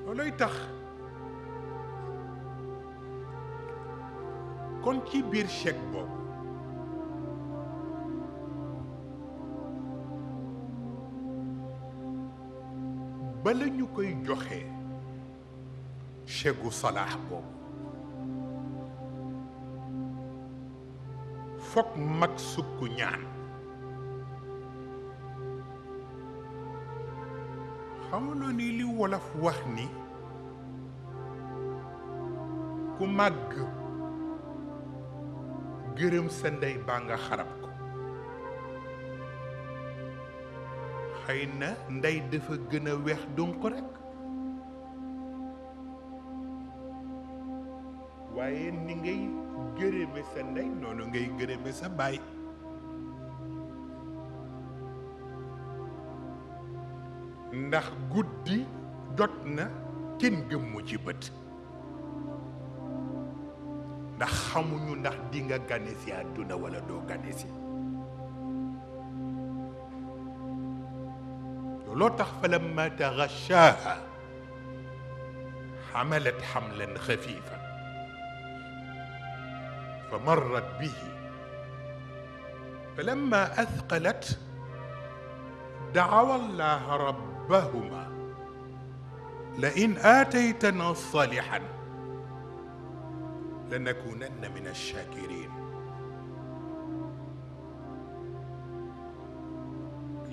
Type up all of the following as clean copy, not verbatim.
looloy tax kon ci biir chèque boobu bala ñu koy joxe chèque gu salaax boobu fokk mag sukk ñaan xamuloo ni li wolof wax ni ku màgg gërëm sa ndey baa nga xarab ko xëy na ndey dafa gën a weex donc rekk waaye ni ngay gërëme sa ndey noonu ngay gërëme sa baay ndax guddi jot na kenn gëmmu ci bët ndax xamuñu ndax di nga gane si àdduna walla doo gane si looloo tax falamma taghashaaha xamalat xamlan xafiifan fa marrat bihi falamma athqalat da'awa allaha rabbahuma la in aataytana salihan lanakunanna min ash-shakirin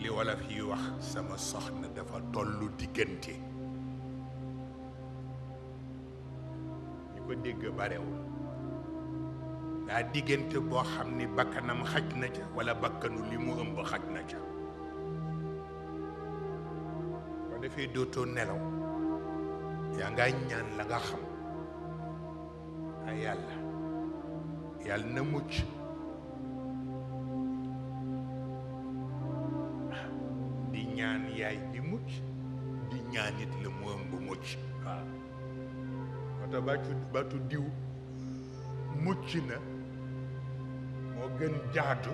li wolof yi wax sama soxna dafa tollu diggante ñu ko dégg barewul daa diggante boo xam ni bakkanam xaj na ca walla bakkanu li mu ëmb xaj na ca ko defee dootoo nelaw yaa ngay ñaan la nga xam ay yàlla na mucc di ñaan yaay di mucc di ñaan it la mu ëmb mucc waaw wata baatu diw mucc na moo gën jaadu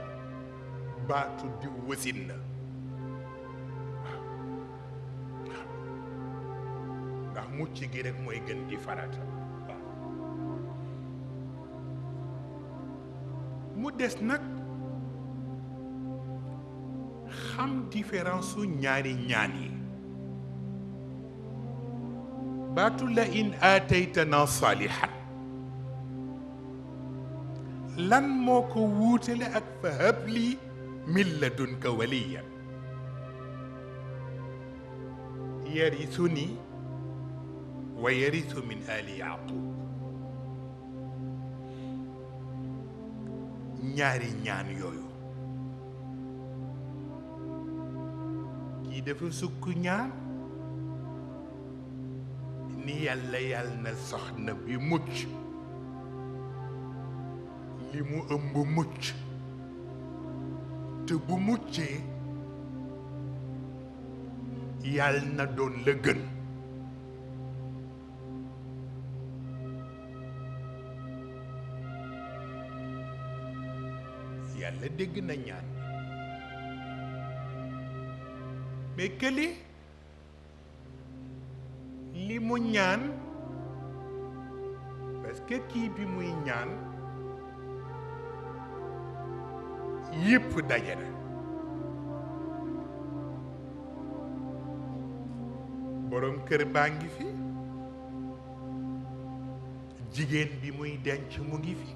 baatu diw wasin na ndax mucc gi rek mooy gën di farata waaw mu des nag xam différence su ñaari ñaan yi baatu la in aataytana salihan lan moo ko wuutale ak fa habli min ladunka waliyan yarisuni wa yarisu min ali yaqub ñaari ñaan yooyu kii dafa sukk ñaan ni yàlla na soxna bi mucc li mu ëmb mucc te bu muccee yàlla na doon la gën yàlla dégg na ñaan mais kële li mu ñaan parce que kii bi muy ñaan yépp daje na boroom kër baa ngi fi jigéen bi muy denc mu ngi fi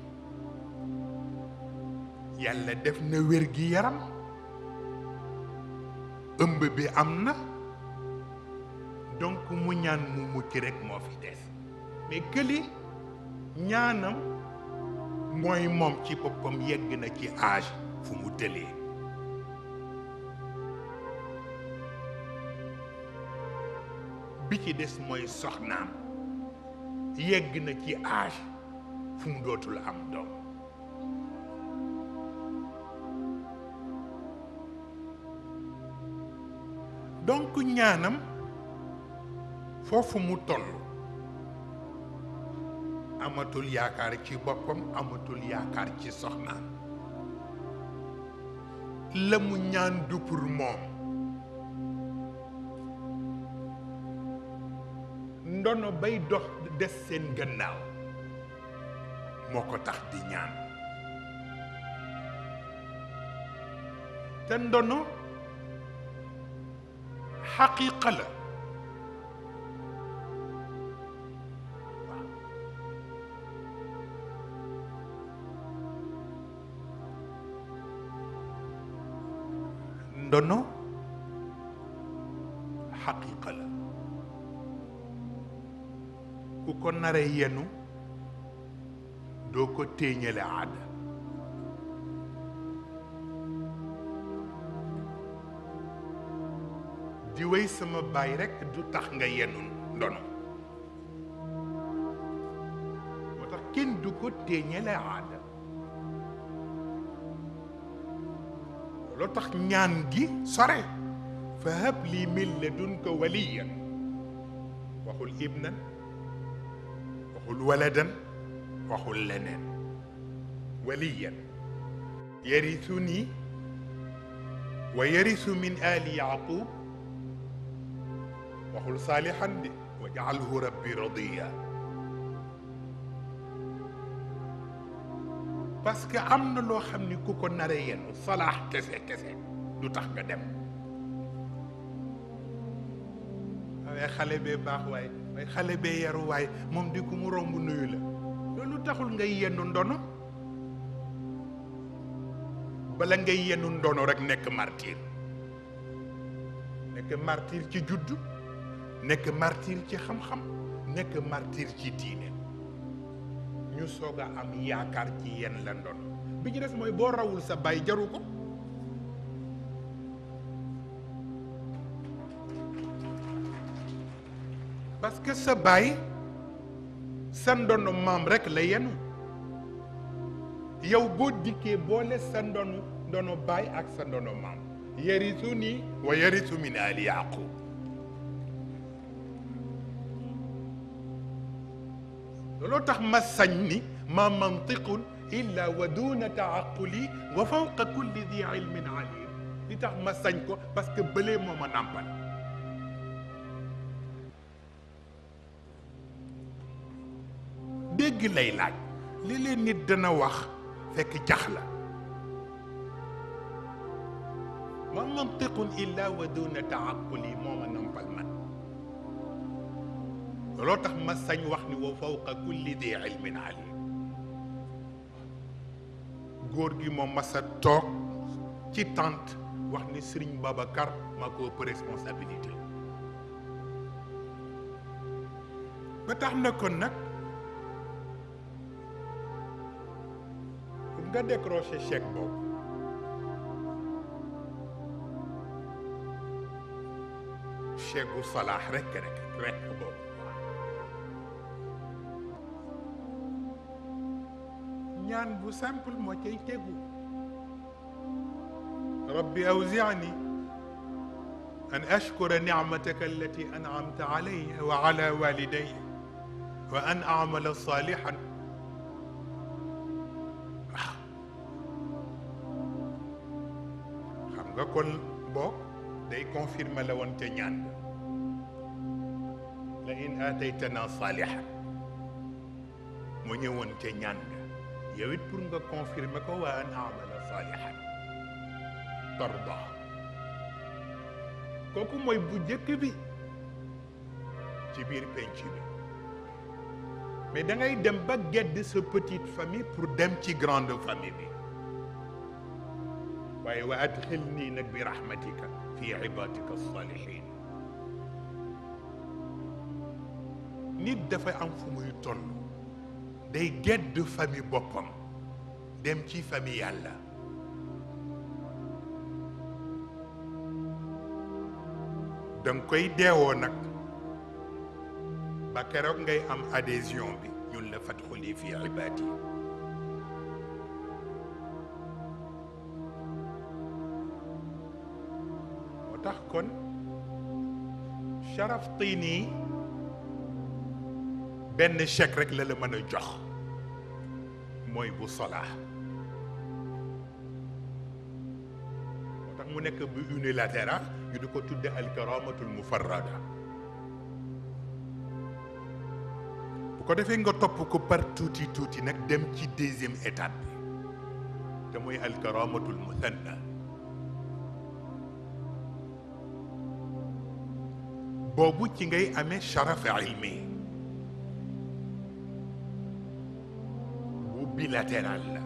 yàlla def na wér gi yaram ëmb bi am na donc mu ñaan mu mucc rekk moo fi des mais këli ñaanam mooy moom ci boppam yegg na ci âge fu mu tëlee bi ci des mooy soxnaam yegg na ci âge fu mu dootul am doom donc ñaanam foofu mu toll amatul yaakaar ci boppam amatul yaakaar ci soxnaam la mu ñaan du pour moom ndono bay dox des seen gannaaw moo ko tax di ñaan te ndono xaqiiqa la ndono xaqiiqa la ku ko nare yenu doo ko téeñale aada di wéy sama baay rekk du tax nga yenu ndono moo tax kenn du ko téeñale aada loolu tax ñaan gi sore fa hab lii min ladunka waliyan waxul ibnan waxul waladan waxul leneen waliyan yarisuni wa yarisu min ali yaqub waxul saalihan de waj'alhu rabbi radiya parce que am na loo xam ni ku ko nare yenu salaax kese kese du tax nga dem waaye xale bee baax waaye waaye xale bee yaru waaye moom di ku mu romb nuyu la loolu taxul ngay yennu ndono bala ngay yennu ndono rek nekk martyr ci juddu nekk martyr ci xam-xam nekk martyr ci diine ñu soog a am yaakaar ci yenn la ndono bi ñu des mooy boo rawul sa baay jaru ko parce que sa baay sa ndono maam rekk la yenu yow boo dikkee boole sa ndono baay ak sa ndono maam yarisu nii wa yarisu min ali yaqub looloo tax ma sañ ni ma mantiqun illa wa duna taaquli wa fawqa kulli di ilmin alim li tax ma sañ ko parce que bëlee moo ma nàmpal dégg lay laaj li leen nit dana wax fekk jax la ma mantiqun illa wa duna taaquli moo ma nàmpal man looloo tax ma sañ wax ni wa fawqa kulli di ilmin alim góor gi moom masa toog ci tànt wax ni Serigne Babacar maa ko ëpp responsabilité ba tax na kon nag pour nga décrocher chèque boobu chèque bu salaax rek boobu ñaan bu simple moo cay tegu rabbi awzi'ni an ashkura ni'mataka allati an'amta alayya wa ala walidayya wa an a'mala salihan xam nga kon boo day confirmer la woon ca ñaan la in aataytana salihan moo ñëwoon ca ñaan yow it pour nga confirmer ko wa an amala salihan tarda kooku mooy bu njëkk bi ci biir penc bi mais da ngay dem ba gedd sa petite famille pour dem ci grande famille bi waaye wa adxilnii nag bi rahmatika fi ibadika salihin nit dafay am fu muy toll day gedd famille boppam dem ci famille yàlla danga koy deewoo nag ba keroog ngay am adhésion bi ñun la fadxuli fi ibaadi moo tax kon Sharaf Tini benn chèque rek la mën a jox mooy bu solaa moo tax mu nekk bu unilatéral ñu di ko tudde alkaramatul mufarrada ko defee nga topp ko par tuuti tuuti nag dem ci deuxième étape bi te mooy alkaramatul muthanna boobu ci ngay amee sharaf ilmi bu bilatéral la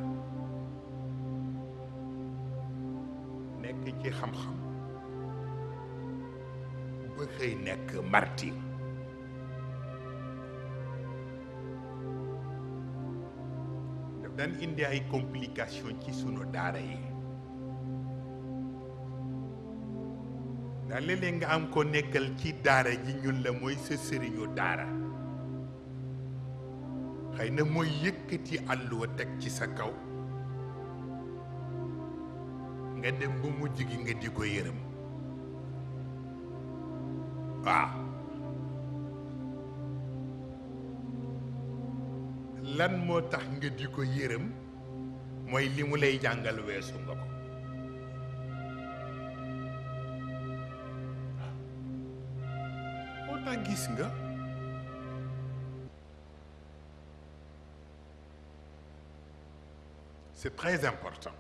nekk ci xam-xam ba xëy nekk martyr daf daan indi ay complication ci sunu daara yi ndax léeg-léeg nga am ko nekkal ci daara ji ñun la mooy sa sëriñu daara xëy na mooy yëkkati àlluwa teg ci sa kaw nga dem ba mujj gi nga di ko yërëm waaw lan moo tax nga di ko yërëm mooy li mu lay jàngal weesu nga ko moo tax gis nga c'est très important